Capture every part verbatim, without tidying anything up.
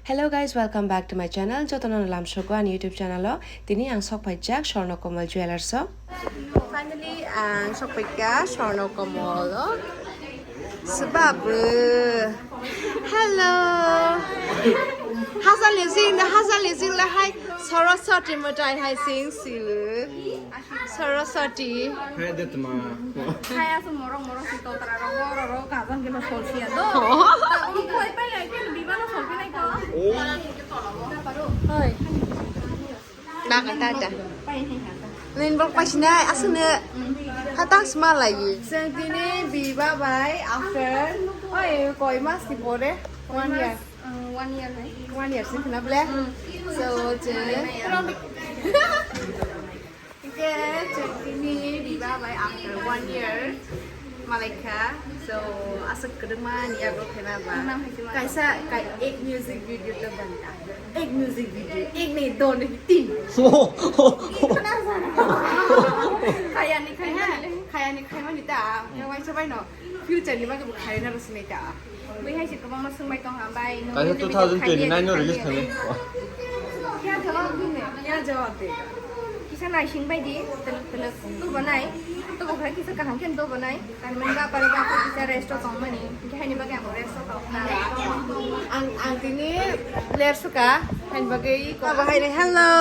Hello guys, welcome back to my channel. Jotono lamsoko ani YouTube channel o. Tini ang sok paijak Swarna Kamal Jewellers o. Finally, ang sok paikha Swarna Kamal o. Swbabu. Hello. Hajal ni jing, hajal ni jing le hai Saraswati mwtai hai sing silu. Saraswati. Hai de tma. Hai asu morok morok si totra ro ro ro gajan ke no sol sia do. Oh. Ta um koi pai ai ke biba no sol pinai ko. Oh. Hoi. Dakan tata. Nin bok pasinai asune. Hatang smalai. Seng tini biba bai after. Oi koi mas ki pore. One year. Uh, one year hai. One year sih kena ble. So je. Oke, tini biba bai after one year malaikha. So aswk kwdwkma ni yago khena ba. Kaisa kai ek music video to banta. Ek music video, ek nahi, do nahi, tin. Khayani khaimani, khayani khaimani ta. Kawai sabai no. Future ni bagwi bo khaina rw sinai ta. Bui hai se kwbangma swngbai tong ha bai. Kaisa two thousand twenty-nine no release thangwi. Kya jawab dunne? Kya jawab de? Kisa naising bai di, twlwk twlwk tubo nai. Tubo khe kisa kaham khe tubo nai. Tani mani ba pare ba kisa rest o tong mani. Khe haini bagwi ang rest o tong. Ang ang tini player suka. Haini bagwi ko. Abo haini hello.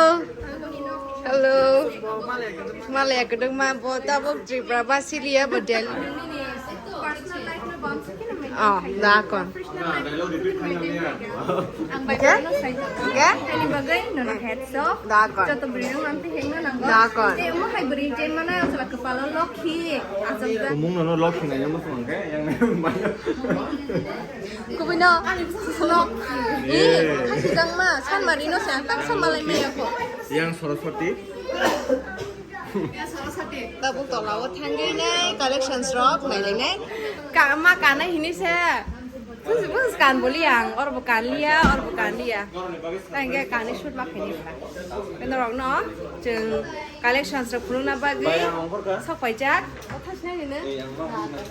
Hello. Malaya kwdwkma bo tabuk Tripura ba siliya bo Delhi. Oh, dakon. Ang bai Okay? Ano sa ito? Okay? Ani bagay, no, no, heads off. Dakon. Joto beri nang nanti heng na nang. Dakon. Eh, mo hai beri je mana, ang sala kepala lokhi. Asam ka. Umung no, no, lokhi na, yang mas mangke, yang banyak. Kubino. Lokhi. Eh, kasi jang ma, san marino sa, tang sa malay maya ko. Yang Saraswati. Tabuk tola o thangwi nai collections rok nailainai. Ka-, ma kanai hinwi se. Bus, bus kan boli ang, or bo kan liya, or bo kan liya. Tangke kanwi shoot ma khaini pura. Norok no chwng collections rok phunukna bagwi sok paijak. O thasnai rino.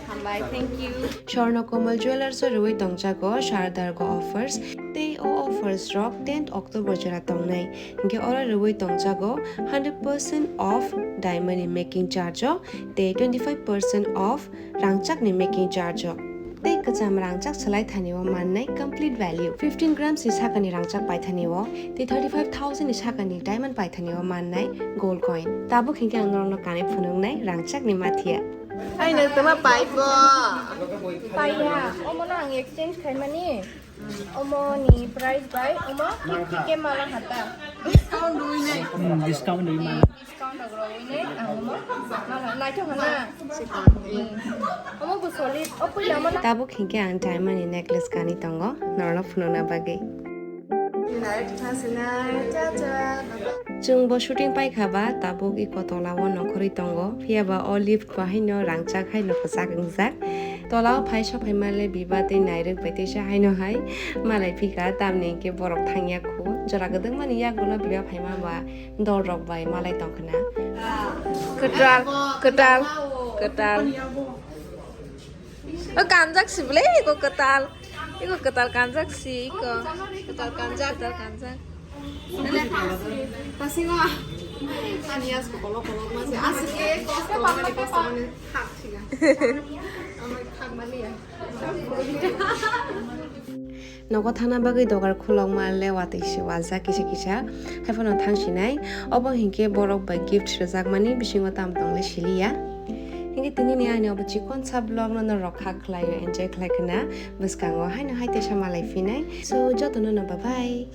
Hambai, thank you. Swarna Kamal Jewellers o rwui tongjago Sardar go offers. Tei o offers rok tenth October jora tongnai. Hinkhe oro rwui tongjago hundred percent off diamond ni making charge o tei twenty five percent off rangchak ni making charge o. Tei kwcham rangchak swlai thani o mannai complete value fifteen grams ni sakani rangchak paithani o tei thirty five thousand ni sakani diamond paithani o mannai gold coin. Tabuk hinkhe ang norokno kanwi phunuknai rangchak ni mathiya. Ai nang tama paibo. Paiya, omono ang exchange khaimani. Omo ni price bai omo fifty K mala hata. Discount rwi nai. Hmm, discount rwi mala. Discount rok rwi nai ang omo mala naithok hana. Hmm. Omo bo solid. O puila omo na. Tabuk hinkhe ang diamond ni necklace kani tongo norokno phunukna bagwi. Sinai, sinai, cha, cha. Chwng bo shooting paikha ba, tabuk iko tola o nongkhorwi tongo. Phiya ba o lift bo haino rangchak haino kwchak wngjak. Tola o phai sophaima le biba tei nairwk bai teisa haino hai malai phika, tamni hinkhe borok thangya khu. Jora kwdwkmani yagulo biba phaima ba dol rok bai malai tongkhna. Kwtal, kwtal, kwtal. O kanjak si bwle, iko kwtal. Iko kwtal kanjak si, iko. Kwtal kanjak, kwtal kanjak. Pasingo. Ani as ko kolok kolok ma se. As ke kosto mani, kosto mani thak siya. Amai thak mani ya. Nogo thangna bagwi dogar khulokma le watwi se wajak kisa kisa. Haiphano thang sinai. Obo hinkhe borok bai gift rwjakmani bisingo tamo tong le siliya. Hinkhe tinini ani obo chikonsa vlog no norok kha khlaio, enjoy khlai khna. Bwskango haino hai teisa malai phinai. So, jotono no bye bye.